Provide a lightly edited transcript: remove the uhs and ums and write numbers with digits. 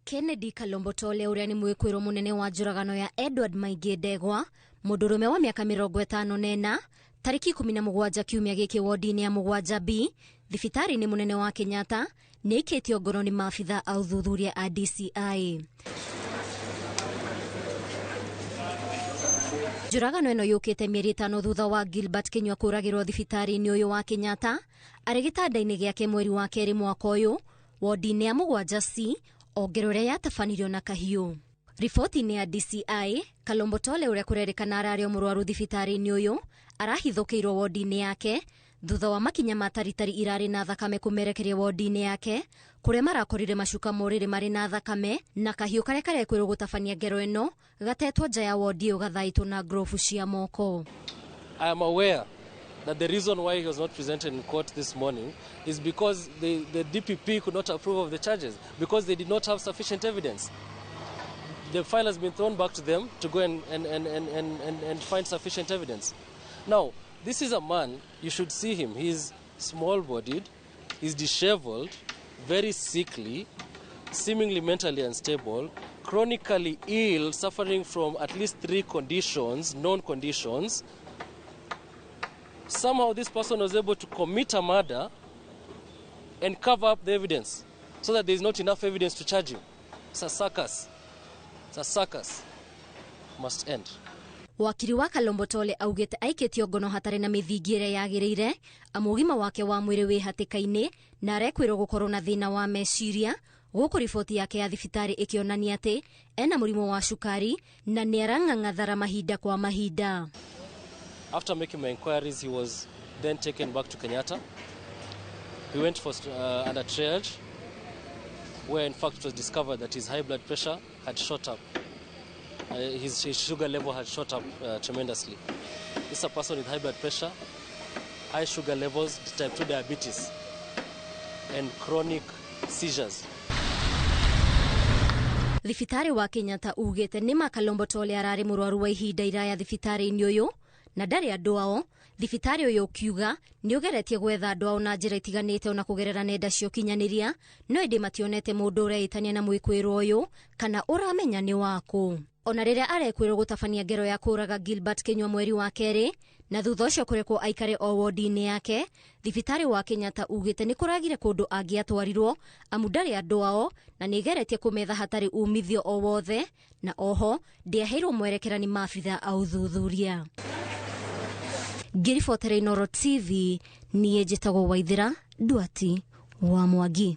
Kennedy Kalombo Tole ũrĩa nĩ mwĩkwĩrwo mũnene wa njũragano ya Edward Maingĩ Ndegwa, mũndũrũme wa mĩaka 54, tarĩki 17 kiumia gĩkĩ wodi-inĩ ya 7 B thibitarĩ-inĩ mũnene wa Kenyatta nĩ aikĩtio ngoro nĩ maabitha a ũthuthuria a DCI. Njũragano ĩno yũkĩte mĩeri 5 thutha wa Gilbert Kinyua kũragĩrwo thibitarĩ-inĩ ũyũ wa Kenyatta arĩ gĩtanda-inĩ gĩake mweri wa 2 mwaka ũyũ wodi-inĩ ya 7 C ongero ĩrĩa yatabanirio na kahiũ. Riboti-inĩ ya DCI, Kalombo Tole ũrĩa kũrerĩkana ararĩ o mũrwaru thibitarĩ-inĩ ũyũ arahithũkĩirwo wodi-inĩ yake thutha wa makinya ma taritari irarĩ na thakame kũmerekeria wodi-inĩ yake kũrĩa marakorire macuka morĩrĩ marĩ na thakame na kahiũ karĩa karekwĩrwo gũtabania ngero ĩno gatetwo nja ya wodi ĩyo gathaĩtwo na grovu cia moko. I am aware that the reason why he was not presented in court this morning is because the DPP could not approve of the charges, because they did not have sufficient evidence. The file has been thrown back to them to go and find sufficient evidence. Now, this is a man, you should see him. He's small-bodied, he's disheveled, very sickly, seemingly mentally unstable, chronically ill, suffering from at least 3 conditions, known conditions. Somehow this person was able to commit a murder and cover up the evidence so that there is not enough evidence to charge him. It's a circus. It's a circus. Must end. Wakiri wa Kalombo Tole augĩte aikĩtio ngono hatarĩ na mĩthingi ĩrĩa yagĩrĩire amu ũgima wake wa mwĩrĩ wĩ hatĩka-inĩ na arekwĩrwo gũkorwo na thĩna wa meciria gũkũ riboti yake ya thibitarĩ ĩkĩonania atĩ ena mũrimũ wa cukari na nĩ arang'ang'athara mahinda kwa mahinda. After making my inquiries, he was then taken back to Kenyatta. He went for under triage, where in fact it was discovered that his high blood pressure had shot up. His sugar level had shot up tremendously. This is a person with high blood pressure, high sugar levels, type 2 diabetes, and chronic seizures. Thibitarĩ wa Kenyatta ugĩte nĩ ma Kalombo Tole ararĩ mũrwaru wa ihinda iraya thibitarĩ-inĩ ũyũ na ndarĩ andũ ao. Thibitarĩ ũyũ ũkiuga nĩ ũgeretie gwetha andũ ao na njĩra itiganĩte ona kũgerera nenda cia ũkinyanĩria, no ĩndĩ mationete mũndũ ũreĩtania na mwĩkwĩrwo ũyũ kana ũramenya nĩ wakũ. Ona rĩrĩa arekwĩrwo gũtabania ngero ya kũraga Gilbert Kinyua mweri wa 2 na thutha ũcio kũrekwo aikare o wodi-inĩ yake, thibitarĩ wa Kenyatta ugĩte nĩ kũragire kũndũ angĩatwarirwo amu ndarĩ andũ ao na nĩgeretie kũmetha hatarĩ umithio o wothe, na oho ndĩaheirwo mwerekera nĩ maabitha a ũthuthuria. Ngĩribotera Inooro TV, niĩ njĩtagwo Waithĩra Nduati wa Mwangi.